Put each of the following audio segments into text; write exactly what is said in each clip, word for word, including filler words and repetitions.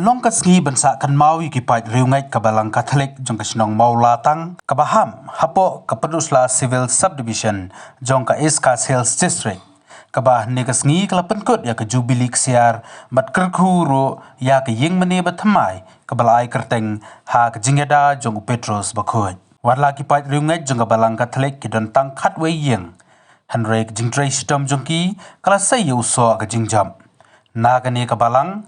Long ka sngi ban sah kynmaw ïa ki paid riewngeit ka Balang Katholik jong ka shnong Mawlatang, kaba ham hapoh ka Pynursla Civil Subdivision jong ka East Khasi Hills District, kaba hynne ka sngi ka la pynkut ïa ka Jubili Ksiar bad kyrkhu ruh ïa ka ïing mane bathymmai kaba la ai kyrteng ha ka jingïada jong u Petros Bakhuid. Wat la ki paid riewngeit jong ka Balang Katholik ki don tang khatwei ïing, hynrei ka jingtrei shitom jong ki ka la sei ïa u soh ka jingjop. Na kane ka balang,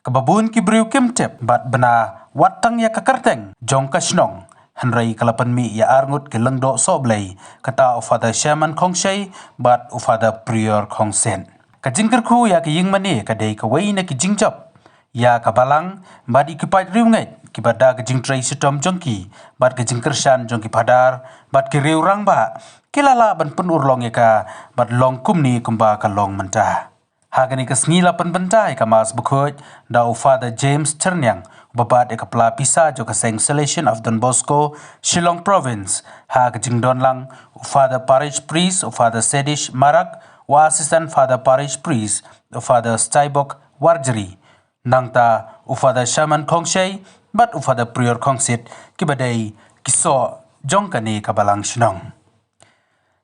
kaba bun ki briew kim tip bad bna wat tang ïa ka kyrteng jong ka shnong, hynrei ka la pynmih ïa arngut ki lyngdoh sohblei, kata u Father Sherman Khongshei bad u Father Prior Khongsit. Ka jingkyrkhu ïa ka ïing mane ka dei kawei na ki jingjop ïa ka balang bad ïa ki paid riewngeit kiba da ka jingtrei shitom jong ki bad ka jingkyrshan jong ki phadar bad ki riew rangbah, ki la lah ban pynurlong ïa ka bad long kumne kumba ka long mynta. Ha kane ka sngi la pynbynta ïa ka Mass Bakhuid da u Father James Chyrniang, uba bat ïa ka pla pisa jong ka Seng Salesian of Don Bosco, Shillong Province, ha ka jingdon lang u Father Parish Priest, u Father Sedish Marak, u Assistant Father Parish Priest, u Father Steinbock Warjri, nangta u Father Sherman Khongshei bad u Father Prior Khongsit, kiba dei ki soh jong kane ka balang shnong.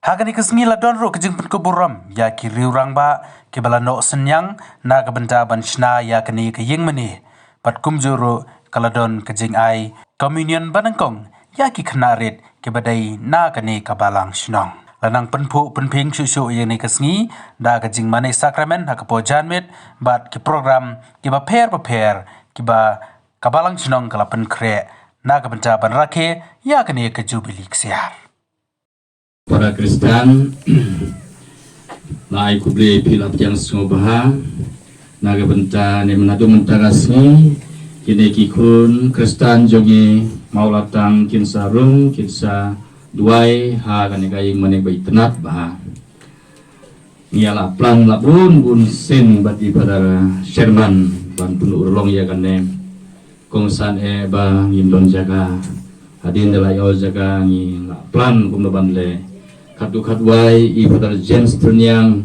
Ha kane ka sngi la don ruh ka jingpynkup burom ïa ki riew rangbah kiba la noh synñiang na ka bynta ban shna ïa kane ka ïing mane, bad kumjuh ruh ka la don ka jingai communion banyngkong ïa ki khynnah rit kiba dei na kane ka balang shnong. La nang pynphuh pynphieng shuh shuh ïa kane ka sngi da ka jingmane sakramen ha ka por janmiet bad ki program kiba pher bapher kiba ka balang shnong ka la pynkhreh na ka bynta ban rakhe ïa kane ka Jubili Ksiar. Para Khristan, nga ai khublei ïa phi la pdiang sngewbha na ka bynta ne mynta, mynta ka sngi, kine ki khun Khristan jong ngi Mawlatang kin sa rung, kin sa duwai ha kane ka ïing mane ba itynnad bha. Ngi la plan la bun bun sien bad i Father Sherman ban pynurlong ïa kane. Kongsan eh ba ngim don jaka. Hadien da la ïoh jaka ngi la plan kumno ban leh. Katto katwai i Father James Chyrniang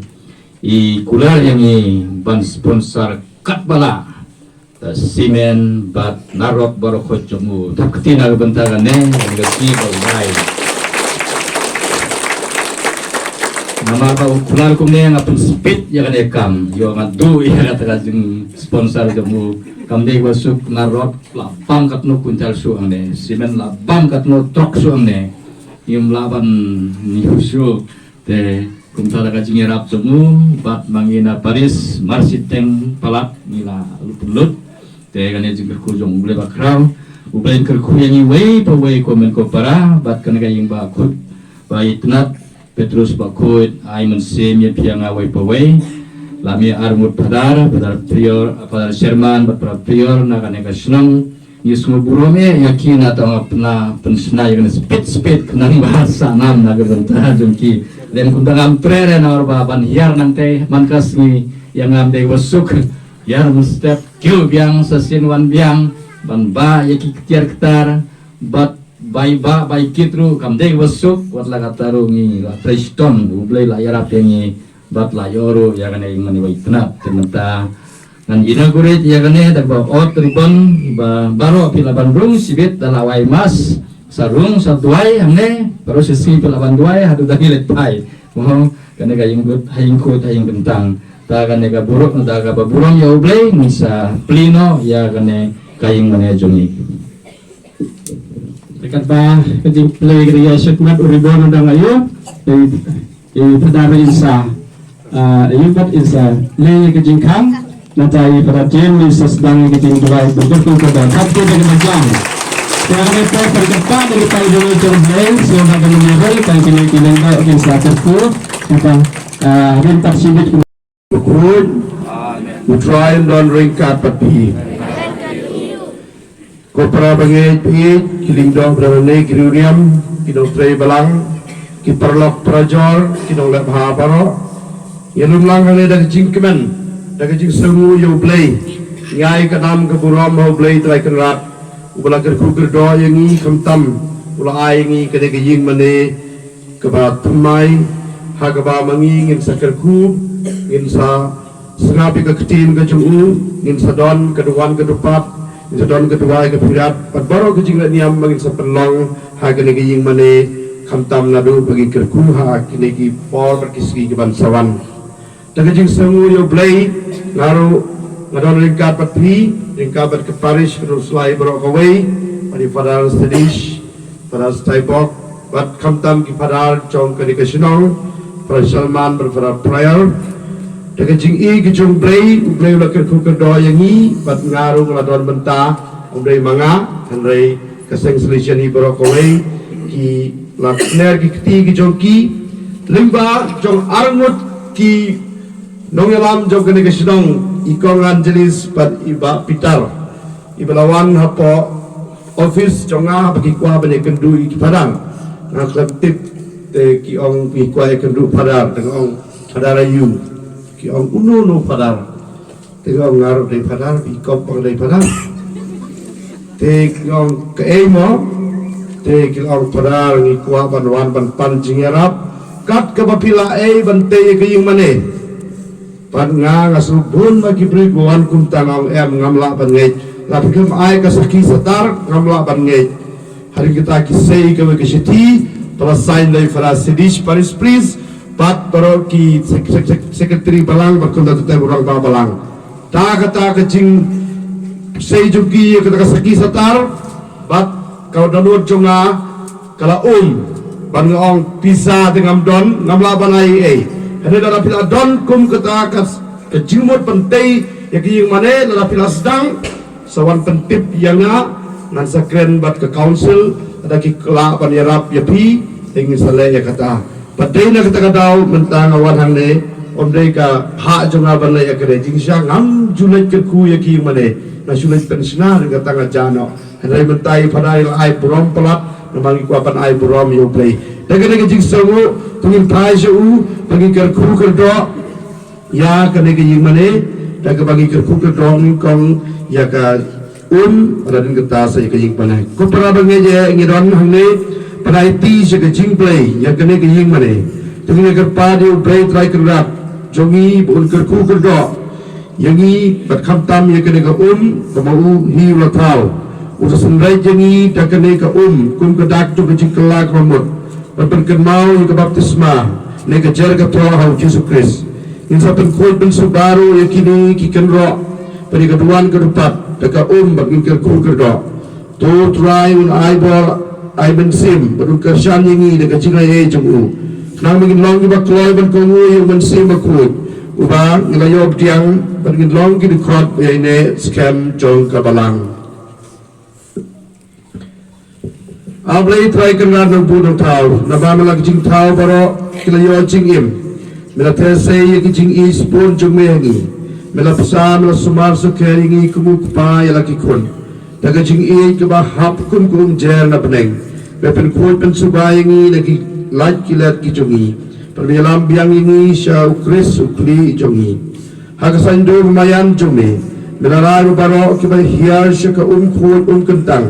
i kular ïa ngi ban sponsor katba lah. Da simen bad narok baroh khoit jong u. Thap kti na ka bynta kane, ka sngi ba u dei. Namar ba u kular kumne nga pynspit ïa kane ka kam. Ïoh nga duh ïa kata ka jingsponsor jong u. Kam dei ba suk narok la bam katno kuntal shuh hangne. Simen la bam katno trok shuh hangne. Ngim lah ban ñiew shuh. Te kumta da ka jingïarap jong u bad ma ngi na Paris, Marsiteng Palat ngi la lut lut. Te kane jingkyrkhu jong U Blei bakhraw. U Blei un kyrkhu ïa ngi wei pa wei ko hynmen ko para bad kane ka ïing bakhuid ba itynnad, Petrus Bakhuid, ai mynsiem ïa phi ïa nga wei pa wei. La mih arngut phadar, Father Prior, Father Sherman bad Father Prior na kane ka shnong. Ngi sngewburom eh ïa ki, na tang nga pynshna ïa kane spit spit khnang ba sa nam na ka bynta jong ki. Lem kumta ngam treh re namar ba ban hiar nangtei man ka sngi ïa ngam dei wa suk. Hiar mynstep kiew biang, sa sien wan biang, ban bah ïa ki ktien ktar bad bai bah bai kit ruh kam dei wa suk. Wat la kata ruh ngi la trei shitom, U Blei la ïarap ïa ngi. Bad la ïoh ruh ïa kane ïing mane ba itynnad. Te mynta ngan inaugurate ïa kane da kaba ot ribbon ba baroh phi la ban rung shibit da la wai mass, sa rung sa duwai hangne, baroh shi sngi phi la ban duwai haduh da ngi leit phai. Mo, kane ka ïing kut ha ïing kut ha ïing kyntang. Ta kane ka burom, ta kaba burom ïa U Blei, ngin sa plie noh ïa kane ka ïing mane jong ngi. Te katba ka jingplie ka dei ïa shakmat u ribbon u dang aiu. Te i Phadar in sa, ah, aiu pat in sa leh ïa ka jingkhang. Nangta i Phadar James in sa sdang ïa ka jingduwai ban kyrkhu kyrdoh. Thap kti da kaba jam. Te hangne pat, pat katba da kita i dang i jong Blei, sngewbha da mynta i roi, tang kine ki lyngdoh kin sa kyrkhu. Nangta, ah, hadien pat shibit Bakhuid, U Trai un don ryngkat bad phi. Ko para bangeit, phi ki lyngdoh ba don hangne, ki riewriam, ki nongtrei balang, ki paralok parajor, ki nongleh bha baroh. Ngi lum lang hangne da ka jingkmen, da ka jingsngewnguh ïa U Blei. Ngi ai ka nam ka burom ha U Blei Trai Kynrad, uba la kyrkhu kyrdoh ïa ngi khamtam, u la ai ïa ngi kane ka ïing mane kaba thymmai, ha kaba ma ngi ngin sa kyrkhu, ngin sa Sngap ïa ka ktien ka jong u, ngin sa don ka duwan ka dupat, ngin sa don ka duwai ka phirat, bad baroh ka jingleh niam ba ngin sa pynlong ha kane ka ïing mane, khamtam naduh ba ngi kyrkhu ha kine ki por bad ki sngi ki ban sa wan. Da ka jingsngew ïa U Blei, nga ruh nga don ryngkat bad phi, ryngkat bad ka parish Kynrad baroh kawei, bad i Father Sadish, Father Steinbock, bad khamtam ki Father jong kane ka shnong, Father Shalman bad Father Pryor. Da ka jingïeit ka jong U Blei, U Blei u la kyrkhu kyrdoh ïa ngi, bad nga ruh nga la don bynta, ym dei ma nga, hynrei ka seng Salesian hi baroh kawei, ki la kner ki kti ki jong ki, lyngba jong arngut ki nongïalam jong kane ka shnong, i Kong Angelis bad i Bah Peter. Iba la wan hapoh office jong nga haba ki kwah ban ïakynduh ïa ki Father. Nga khlem tip, te ki ong ki kwah ïakynduh Father, te nga ong Father aïu. Ki ong uno uno Father. Te nga ong nga ruh dei Father, phi kop ba nga dei Father. Te ki ong kaei mo. Te ki ong Father ngi kwah ban wan ban pan jingïarap. Kat kaba phi la ei ban tei ïa ka ïing mane. Bad nga nga sngewbha bun ma ki briew ba wan kumta, nga ong em, ngam lah ban ngeit. La phi khlem ai ka sakhi satar, ngam lah ban ngeit. Hadien kita ki sei kawei ka shithi ba la sign da i Father Sadish, Parish Priest, bad baroh ki sek-, sek-, sek-, secretary balang bad kumta kita i rangbah balang. Da kata ka jingsei jong ki ïa kata ka sakhi satar, bad ka dohnud jong nga ka la um, bad nga ong pisa te ngam don, ngam lah ban ai ei. Hynrei lada phi la don kum kata ka, ka jingmut ban tei ïa ka ïing mane, lada phi la sdang, sa wan pyntip ïa nga, ngan sa kren bad ka council, lada ki lah ban ïarap ïa phi, te ngin sa leh ïa kata. Bad dei na kata ka daw mynta nga wan hangne, ym dei ka hok jong nga ban leh ïa kane, jingshisha ngam ju leit kyrkhu ïa ka ïing mane, nga shu leit pynshna, hynrei kata nga jah noh. Hynrei mynta i Father i la ai burom palat, namar ngi kwah ban ai burom ïa U Blei. Da kane ka jingsngew, to ngin phai sha u, ba ngin kyrkhu kyrdoh ïa kane ka ïing mane, da kaba ngi kyrkhu kyrdoh nyngkong ïa ka um, hadien kata sa ïa ka ïing mane. Ko para bangeit, ngi don hangne ban aiti sha ka jingblei ïa kane ka ïing mane. To ngin ïa kyrpad ïa U Blei Trai Kynrad jong ngi ba un kyrkhu kyrdoh ïa ngi bad khamtam ïa kane ka um, ba ma u hi u la thaw. Un sa synreit ïa ngi da kane ka um kum ka dak jong ka jingkylla kaba mut, bad pynkynmaw ïa ka baptisma ne ka jer ka thoh ha U Jisu Khrist. Ngin sa pynkhuid pynsuba ruh ïa kine ki kynroh, bad ïa ka duwan ka dupat da ka um, bad ngin kyrkhu kyrdoh. To Trai un ai bor, ai mynsiem, bad un kyrshan ïa ngi da ka jingaiei jong u, khnang ba ngin long kiba kloi ban kohnguh ïa U Mynsiem Bakhuid, uba ngi la ïoh pdiang, bad ngin long ki dkhot ba ïaineh skhem jong ka balang. A Blei Trai Kynrad Nongbuh Nongthaw, naba me la ka jingthaw baroh ki la ïoh jingim, me la theh sei ïa ka jingïeit sbun jong me ha ngi, me la bsa, me la sumar sukher ïa ngi kum u kpa ïa la ki khun. Da ka jingïeit kaba hap kum ka umjer na bneng, me pynkhuid pynsuba ïa ngi na ki lait ki let ki jong ngi, bad me ïalam biang ïa ngi sha U Khrist U Khlieh jong ngi. Ha ka saiñdur bymaian jong me, me la rai ba baroh kiba hiar sha ka um khuid um kyntang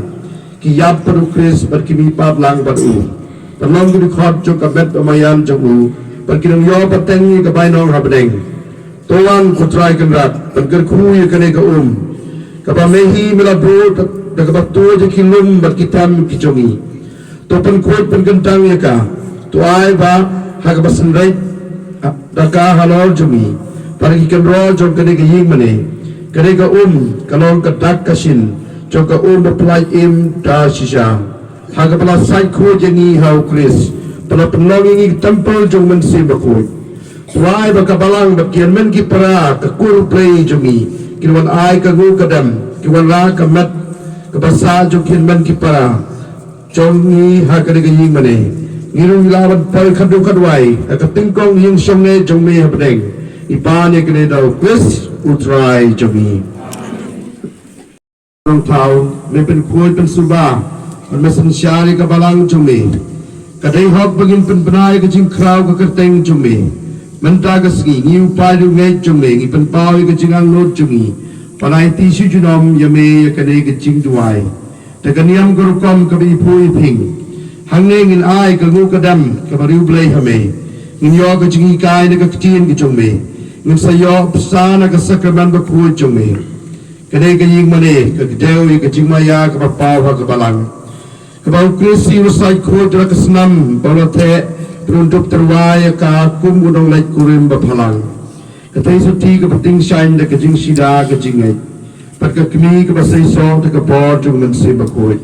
ki ïap bad U Khrist bad ki mihpat lang bad u, ban long ki dkhot jong ka met bymaian jong u, bad kin ym ïoh pateng ïa ka bainong ha bneng. To wan, ko Trai Kynrad, ban kyrkhu ïa kane ka um kaba me hi me la buh da kaba tuid ïa ki lum bad ki them ki jong ngi. To pynkhuid pynkyntang ïa ka. To ai ba ha kaba synreit da ka halor jong ngi, para ki kynroh jong kane ka ïing mane, kane ka um ka long ka dak ka shin jong ka um ba pyllait im da shisha, ha kaba la sait khuid ïa ngi ha U Khrist, ba la pynlong ïa ngi ka templ jong U Mynsiem Bakhuid. To ai ba ka balang bad ki hynmen ki para, ka kur Blei jong ngi, kin wan ai ka nguh ka dem, kin wanrah ka met kaba sah jong ki hynmen ki para jong ngi ha kane ka ïing mane. Ngi ruh ngi lah ban poi khatduh khatwai ha ka tyngkong ïing shongneh jong me ha bneng. Ngi pan ïa kane da U Khrist U Trai jong ngi. Nongthaw, me pynkhuid pynsuba bad me synshar ïa ka balang jong me. Ka dei hok ba ngin pynbna ïa ka jingkhraw ka kyrteng jong me. Mynta ka sngi ngi, u paid u ngeit jong me, ngi pynpaw ïa ka jingangnud jong ngi ban aiti shi junom ïa me ïa kane ka jingduwai da ka niam ka rukom kaba iphuh iphieng. Hangne ngin ai ka nguh ka dem kaba riewblei ha me. Ngin ïoh ka jinghikai na ka ktien ka jong me. Ngin sa ïoh bsa na ka sakramen bakhuid jong me. Kane ka ïing mane ka kdew ïa ka jingmaïa kaba paw ha ka balang, kaba u Khrist u la said khuid da ka snam ba u la theh, ba un dup tyrwa ïa ka kum u nongleit kurim baphalang. Ka theisotti kaba tyngshaiñ da ka jingshida ka jingngeit, bad ka kmie kaba seisoh da ka bor jong u Mynsiem Bakhuid.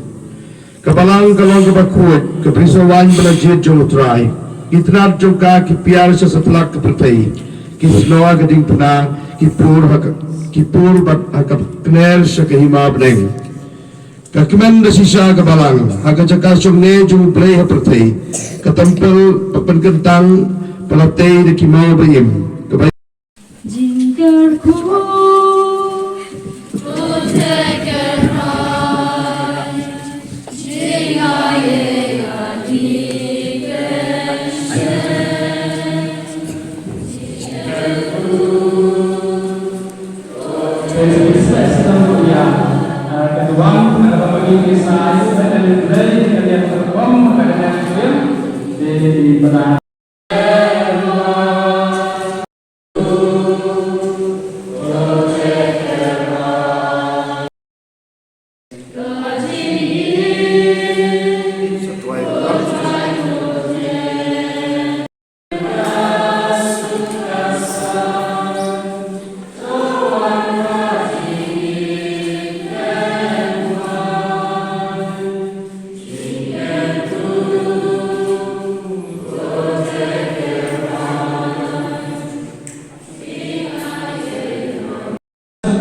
Ka balang ka long kaba khuid, ka brisoh waiñ ba la jied jong u Trai. Ki tnat jong ka ki piar sha satlak ka pyrthei. Ki snoh ha ka diengphna, ki pur ha ka, ki pur bad ha ka kner sha ka hima bneng. Ka kmen da shisha ka balang ha ka jaka shongne jong U Blei ha pyrthei. Ka templ ba pynkyntang ba la tei da ki maw ba im, kaba Jingkyrkhu.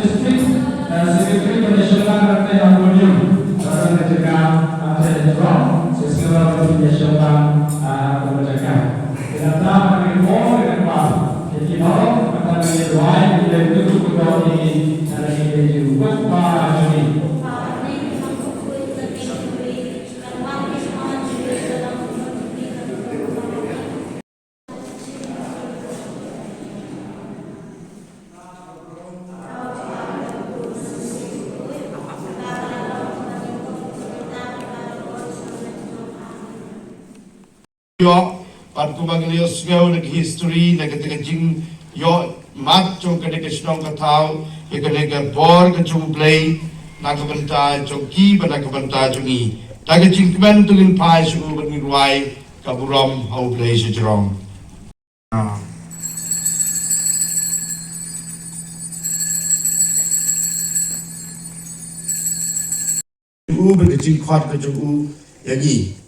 District, eh, Secretary ba la shong lang ha podium, ba don ka jaka, ah, ha jrong, sa sngewbha ba phin ïa shong lang, ah, ha ka jaka. Te nangta ha ka por ka por, ïa ki baroh, nangta ngin ïa duwai, ngin ïa kynduh kyndoh ïa ki, ha la ki, ïa ki, ïoh, bad kumba ngi la ïohsngew na ka history, na kata ka jingïohmat jong kane ka shnong ka thaw, ïa kane ka bor ka jong U Blei, na ka bynta jong ki, bad na ka bynta jong ngi. Da ka jingkmen to ngin phai sha u bad ngin rwai ka burom ha U Blei sha jrong. U bad ka jingkhot ka jong u ïa ngi.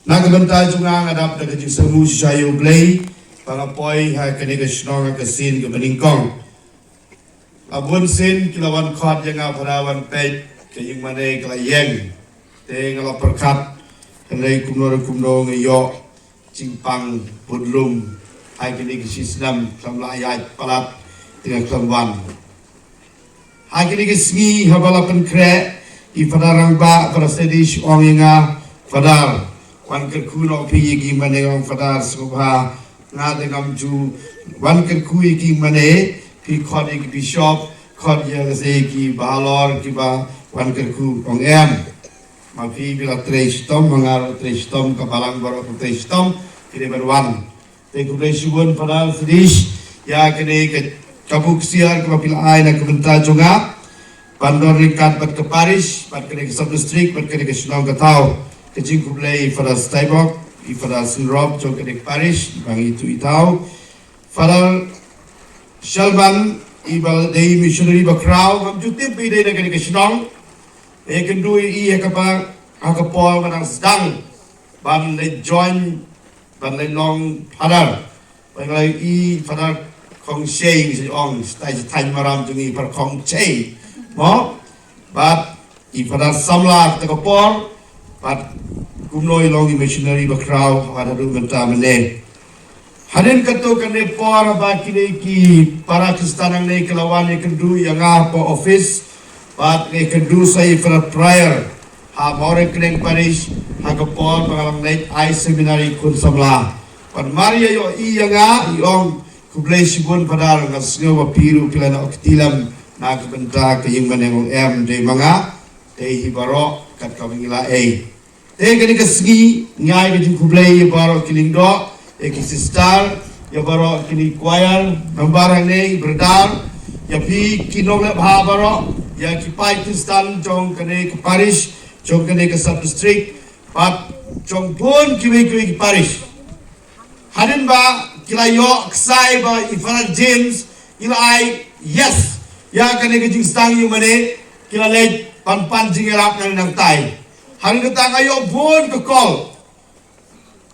Na ka bynta jong nga, nga dap da ka jingsngew shisha ïa U Blei ba nga poi ha kane ka shnong ha ka sien kaba nyngkong. La bun sien ki la wan khot ïa nga, phada wan peit ka ïing mane ka la ïeng. Te nga la pyrkhat, hynrei kumno re kumno nga ïoh jingpang budlum ha kine ki shi snem, khlem lah ïaid palat te nga khlem wan. Ha kine ki sngi haba la pynkhreh, i Father Rangbah, Father Sedish ong ïa nga, Father, wan kyrkhu noh phi ïa ki mane, ong Father, sngewbha, nga te ngam ju wan kyrkhu ïa ki mane, phi khot ïa ki bishop, khot ïa ki bahalor kiba wan kyrkhu, ong em. Ma phi phi la trei shitom, ma nga ruh trei shitom, ka balang baroh ka trei shitom, phi dei ban wan. Te khublei shibun Father Sedish ïa kane ka kabu ksiar kaba phi la ai na ka bynta jong nga ban don ryngkat bad ka parish, bad kane ka sub district, bad kane ka shnong ka thaw. Ka jingkhublei Father Steinbock, i Father Sinrop jong kane ka parish ba ngi ïathuh ïa u. Father Shalban, i ba dei missionary bakhraw, ngam ju tip ba i dei na kane ka shnong. Ïakynduh ïa i ha kaba, ha ka por ba dang sdang ban leit join, ban leit long Father. Ba nga la ïohi Father Khongshei, ngi sa ong, shatai shathaiñ Maram jong ngi, Father Khongshei. Mo? Bad i Father samla kata ka por, bad kumno i long i missionary bakhraw, bad haduh mynta mynne. Hadien kato kane por ba kine ki para Khristan hangne ki la wan ïakynduh ïa nga hapoh office, bad nga ïakynduh sa i Father Prior ha Mawryngkneng Parish, ha ka por ba nga dang leit ai seminary khun samla. Bad mar ïa ïohi ïa nga, i ong, khublei shibun Father, nga sngew ba phi ruh phi la noh kti lem na ka bynta ka ïing mane, ong em, dei ma nga, dei hi baroh kat kaba ngi la ei. Te kane ka sngi ngi ai ka jingkhublei ïa baroh ki lyngdoh, ïa ki sister, Ïa baroh kine ki choir, member hangne, brother, ïa phi ki nongleh bha baroh, ïa ki paid Khristan jong kane ka parish, jong kane ka sub district, bad jong bun kiwei kiwei ki parish. Hadien ba ki la ïoh ksai ba i Father James i la ai yes ïa kane ka jingsdang ïa mane, ki la leit ban pan jingïarap nang nangtai. Hadien kata nga ïoh bun ka call.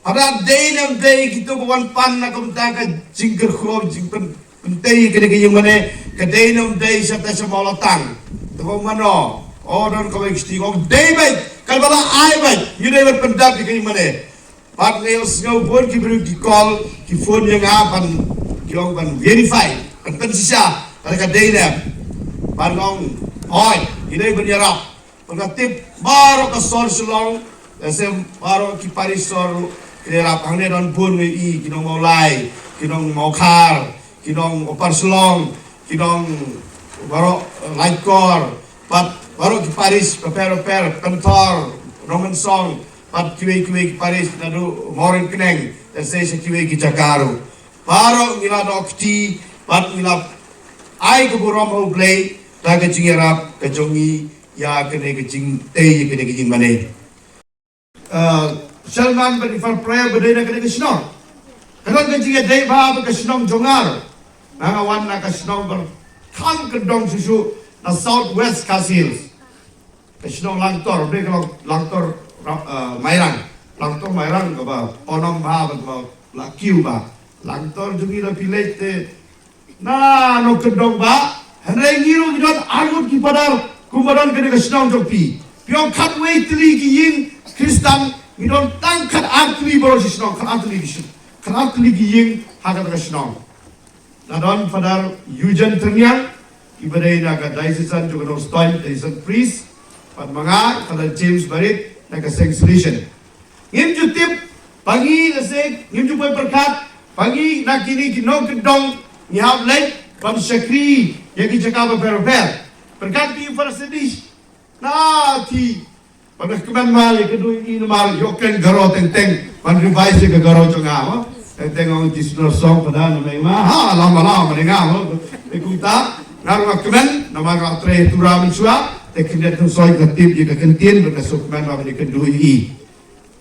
Haba dei ne ym dei kito ba wan pan na ka bynta ka jingkyrkhu jingpyn pyntei kane ka ïing mane, ka dei ne ym dei sha ta sha Mawlatang. Te ba mano, o don kawei ka sting, ong dei beit, ka ba la ai beit, ïoh dei beit pyndap ïa ka ïing mane. Bad nga ïohsngew bun ki briew ki call, ki phone ïa nga ban, ki ong ban verify, ban pynshisha lada ka dei ne em. Bad nga ong hooid, ïoh dei ban ïarap. Bad nga tip baroh ka sor Shillong, lehse baroh ki parish sor ruh ki ïarap. Hangne don bun ngi i, ki nong Mawlai, ki nong Mawkhar, ki nong Upper Shillong, ki nong baroh, eh, Laitkor, bad baroh ki parish bapher bapher, Pynthor, Nongmynsong, bad kiwei kiwei ki parish naduh Mawryngkneng, lehse sha kiwei ki jaka ruh. Baroh ngi la noh kti bad ngi la ai ka burom ha U Blei da ka jingïarap ka jong ngi ïa kane ka jingtei ïa kane ka jingmane. Uh, Shalman bad i Far Prayer ba dei na kane ka shnong. Ka don ka jingïadei bha bad ka shnong jong nga. Nga nga wan na ka shnong ba kham kyndong shuh shuh na South West Khasi Hills. Ka shnong Langtor, ba dei ka Lang-, Langtor, uh, Mairang. Langtor Mairang kaba pawnam bha bad kaba la kiew bha. Langtor jong ngi la phi leit te na nongkyndong bha, hynrei ngi ruh ngi don arngut ki padar, kumba don kane ka shnong jong phi. Phi ong khatwei tylli ki ïing Khristan, ngi don tang khatar tylli baroh shi shnong, khatar tylli ki shnong, khatar tylli ki ïing ha kata ka shnong. La don Father Eugene Tyrniang, kiba dei na ka diocesan jong ka Nongstoiñ, diocesan priest, bad ma nga, Father James Barit, na ka Seng Salesian. Ngim ju tip ba ngi lehse, ngim ju poi pyrkhat ba ngi na kine ki nongkyndong ngi hap leit ban shakri ïa ki jaka bapher bapher. Pyrkhat ki Farsidish na ki ban kmen ma ïa ka dui i namar ïoh kren Garo teng teng ban revise ïa ka Garo jong nga mo. Teng teng ong Jisno song pada na mei ma ha lama lama ne nga mo. Te kumta nga ruh nga kmen namar nga trei tura mynshuwa te kyndiat soi ka tip ïa ka kyntien ban ka suk kmen ma ban ïa ka dui i.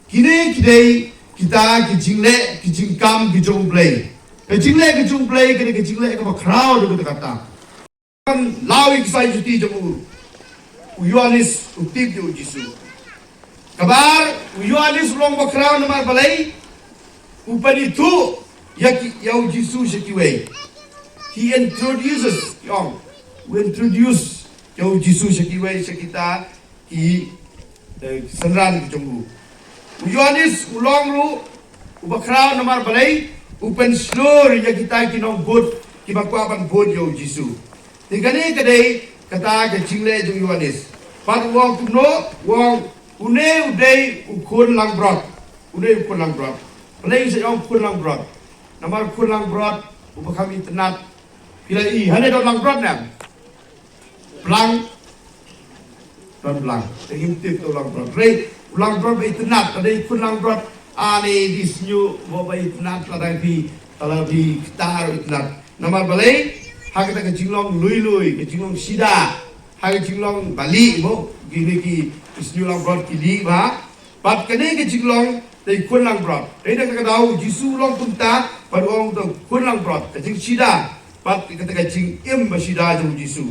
Kine ki dei kita ki jingleh ki jingkam ki jong U Blei. Ka jingleh ki jong U Blei, kine ki jingleh kaba khraw da kata kata. Kan law ïa ki sai juti jong u. U Ïoannis u tip ïa u Jisu. Kaba ar, u Ïoannis u long bakhraw namar balei? U pynithuh ïa ki, ïa u Jisu sha kiwei. He introduces, ïong. U introduce ïa u Jisu sha kiwei, sha kita ki, eh, synran ki jong u. U Ïoannis u long ruh u bakhraw namar balei? U pynshlur ïa kita ki nongbud kiba kwah ban bud ïa u Jisu. Te kane ka dei kata ka jingleh jong u Ïoannis. Bad u ong kumno? U ong une u dei u khun langbrot. Une u khun langbrot. Balei sa ong khun langbrot? Namar khun langbrot uba kham itynnad. Phi la i, hane don langbrot ne em? Blang. Don blang. Te ngim tip to langbrot. Hynrei u langbrot ba itynnad, lada i khun langbrot, ani di sñiuh mo ba itynnad, lada phi, lada phi ktar itynnad. Namar balei? Ha kata ka jinglong lui lui, ka jinglong sida, ha ka jinglong ba lieh mo, kine ki sñiuh langbrot ki lieh bha. Bad kane ka jinglong dei khun langbrot. Dei na kata ka daw u Jisu u long kumta, bad u ong to khun langbrot, ka jingsida bad kata ka jingim ba sida jong u Jisu.